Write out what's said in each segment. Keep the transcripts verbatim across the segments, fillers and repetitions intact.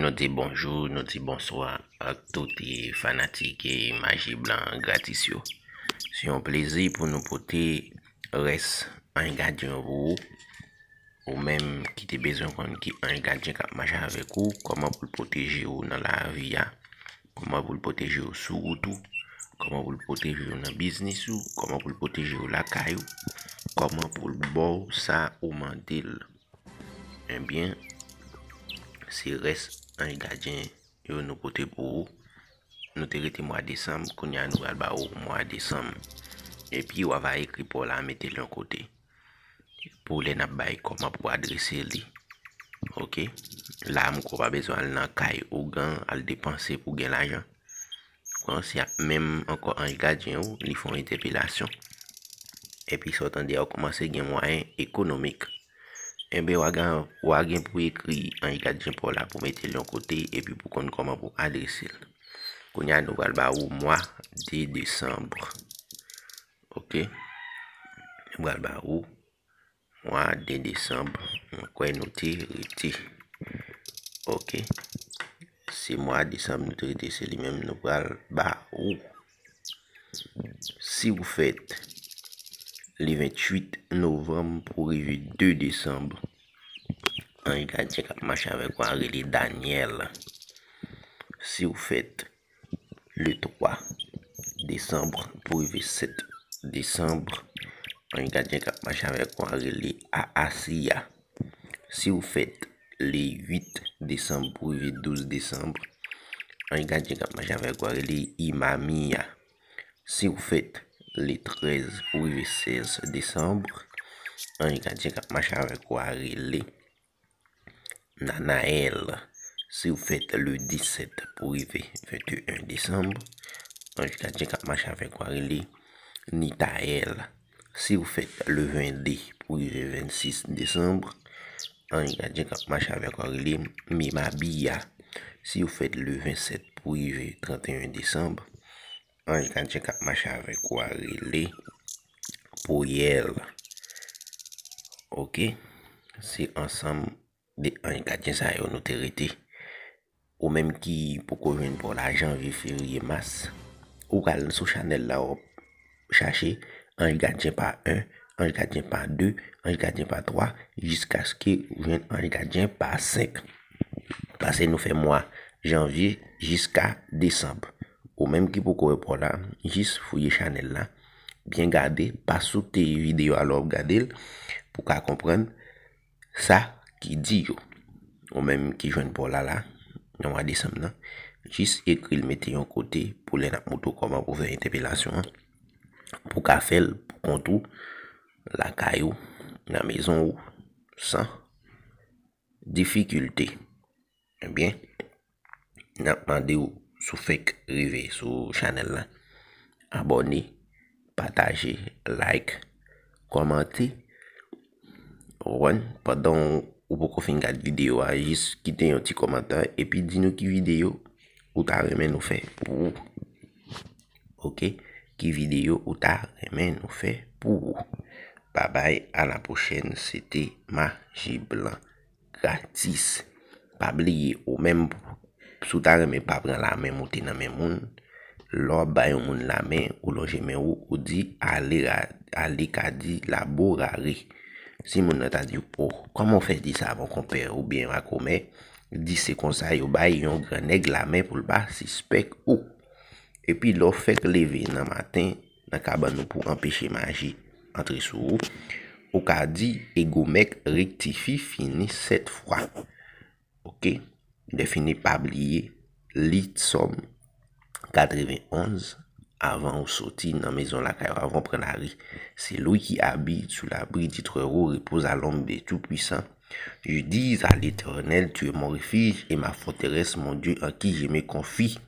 Nou di bonjou, nou di bonswa ak tout fanatik Maji Blan gratis yo. Se yon plezi pou nou pote rès anj gadyen yo pou ou. Ou menm ki te bezwen konn ki anj gadyen k ap mache avèk ou, kòman pou l pwoteje w nan lavi a, kòman pou l pwoteje w sou wout ou, kòman pou l pwoteje w nan biznis ou, kòman pou l pwoteje w lakay ou, kòman pou l ba w sa ou mande l. Ebyen, se rès anj gadyen yo nou pote pou ou. Nou te rete mwa desanm, kounye a nou pral ba ou mwa desanm. Epi w ava ekri pa w la, mete l yon kote. Pou lè n ap bay kòman pou adrese li. Oke. La m kwè w pa bezwen al nan kay ougan, al depanse pou gen lajan. Bon, se menm ankò anj gadyen ou, li fè yon entèpelasyon. Epi sa w tande a, w kòmanse gen mwayen ekonomik. Enben, w a gen, w a gen pou ekri anj gadyen pa w la pou mete l yon kote epi pou konn kòman pou adrese l. Kounye a, nou pral ba ou mwa de desanm. Oke? Nou pral ba ou mwa de desanm, mwen kwè nou te rete. Oke. Se mwa desanm nou te rete, se li menm nou pral ba ou. Si w fèt le venntuit novanm pou rive de desanm, anj gadyen k ap mache avèk ou a rele Danyèl. Si w fèt le twa desanm pou rive sèt desanm, anj gadyen k ap mache avèk ou a rele Aasiya. Si w fèt le uit desanm pou rive douz desanm, anj gadyen k ap mache avèk ou a rele Imamiya. Si w fèt le trèz pou rive sèz desanm, anj gadyen k ap mache avèk ou a rele Nanayèl. Si w fèt le disèt pou rive venteyen desanm, anj gadyen k ap mache avèk ou a rele Nitayèl. Si w fèt le vennde pou rive vennsis desanm, anj gadyen k ap mache avèk ou a rele Mimabiya. Si w fèt le vennsèt pou rive tranteyen desanm, anj gadyen k ap mache avèk ou a rele Poyèl. Oke, se ansanm de anj gadyen sa yo nou te rete. Ou menm ki poko jwenn pa w la janvye, fevriye, mas, ou pral sou chanèl la, w ap chache anj gadyen pa en, anj gadyen pa de, anj gadyen pa twa, jiskaske ou jwenn anj gadyen pa senk. Paske nou fè mwa janvye jiska desanm. Ou menm ki poko wè pa w la, jis fouye chanèl la, byen gade, pa sote videyo a lè w ap gade l, pou w ka konprann sa ki di yo. Ou menm ki jwenn pa w la la, nan mwa desanm nan, jis ekri l mete yon kote pou lè n ap montre w kòman pou fè entèpelasyon an, pou w ka fè l pou kont ou, lakay ou, nan mezon ou, san difikilte. Ebyen, n ap mande w, si w fèk rive sou chanèl la, abòne, pataje, like, kòmante. Ou konprann? Pandan w, ou poko fin gad videyo a, jis kite yon ti kòmantè epi di nou ki videyo ou ta renmen nou fè pou ou. Oke? Ki videyo ou ta renmen nou fè pou ou? Babay, a la pwochèn, se te Maji Blan gratis. Pa bliye, ou menm, si w ta renmen pa pran lamen moute nan men moun, lè w ap bay yon moun lamen, ou lonje men ou, ou di, ale, ra- ale ka di laborare. Si moun nan ta di w, o, kòman w fè di sa, mon konpè, oubyen makomè, di se konsa yo bay yon gran nèg lamen pou l pa sispèk ou. Epi lè w fèk leve nan maten, nan kabann ou pou anpeche maji antre sou ou, ou ka di, Egomèk rektifi fini sèt fwa. Oke? Lè fini, pa bliye li Sòm katrevenn onz avan ou soti nan mezon lakay ou, avan w pran lari. C'est lui qui habite sous l'abri du Très-Haut repose à l'ombre du Tout-Puissant. Je dis à l'Éternel, tu es mon refuge et ma forteresse, mon Dieu en qui je me confie.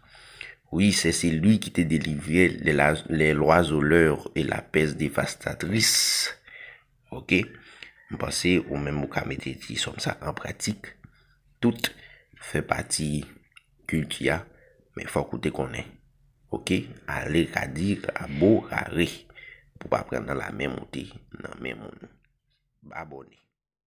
Oui, c'est celui qui te délivrait les, la- les loiseleurs et la peste dévastatrice. Oke? M panse ou menm ou ka mete ti sòm sa an pratik. Tout fè pati kilti a, men fòk ou te konnen. Oke? Ale ka di laborare pou pa pran nan lamen moute nan men moun. Abòne.